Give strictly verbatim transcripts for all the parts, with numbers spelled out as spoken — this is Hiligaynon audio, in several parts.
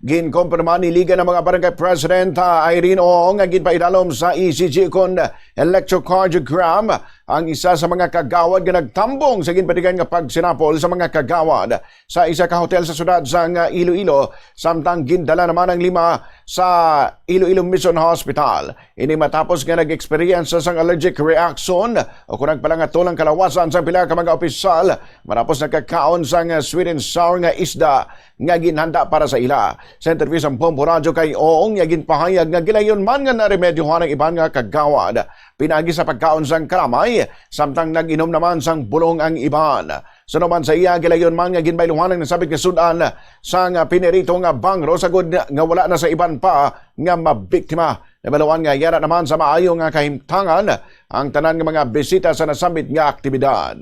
Ginkumpirma ni Liga ng mga Barangay President, ah, Irene Ong, nga ginpaidalom sa E C G kon electrocardiogram ang isa sa mga kagawad nga nagtambong sa ginpatigan nga pagsinapol sa mga kagawad sa isa ka hotel sa siyudad sang, ah, Iloilo, samtang gindala naman ang lima sa Iloilo Mission Hospital. Ini matapos nga nag-experience sang allergic reaction o kon nagpalangatulang kalawasan sang pila ka mga opisyal matapos nagkakaon sang sweet and sour nga isda nga ginhanda para sa ila. Sa interview sang Bombo Radyo kay Ong, iya ginpahayag nga gilayon man nga naremedyohan ang iban nga kagawad pinaagi sa pagkaon sang kalamay, samtang nag-inom naman sang bulong ang iban. Suno man sa iya, gilayon man nga ginbayluhan ang nasabit nga sud-an sang pinirito nga bangro, sagod nga wala na sa iban pa nga mabiktima. Nabaluan nga yara naman sa maayo nga kahimtangan ang tanan nga mga bisita sa nasambit nga aktibidad.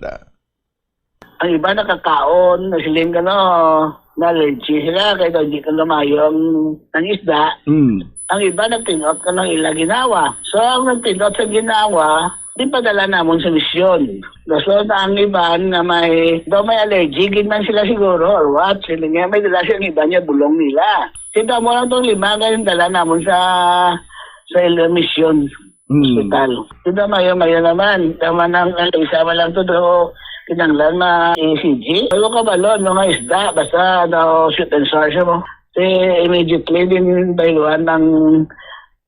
Ang iba nakakaon, nasiling ka, no, na-allergy sila, kaya daw di ka lumayo ang, ang isda. Mm. Ang iba nagpindot ka ng ila ginawa. So, ang nagpindot sa ginawa, di padala namon sa misyon. Gusto na ang iban nga may, daw may allergy, gid man sila siguro, or what. Sila nga, may dala siya ang iban niya, bulong nila. Kita mo lang tong lima, ganyan dala namon sa, sa ila misyon. Mm. Hospital. Kita mayo-mayo naman. Tama nang, ang isa man lang to, do, kinanglan ma E C G. Walo ka balon, mga isda, basta daw shoot and sour siya mo. Si immediately din bayluhan ng,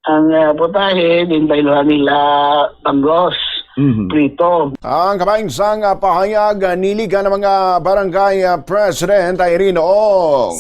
ang, ah, putahe, din bayluhan nila banggos, Mhm. prito. Ang kabahin sang, ah, pahayag, ah, ni Liga ng mga Barangay, ah, President Irene Ong.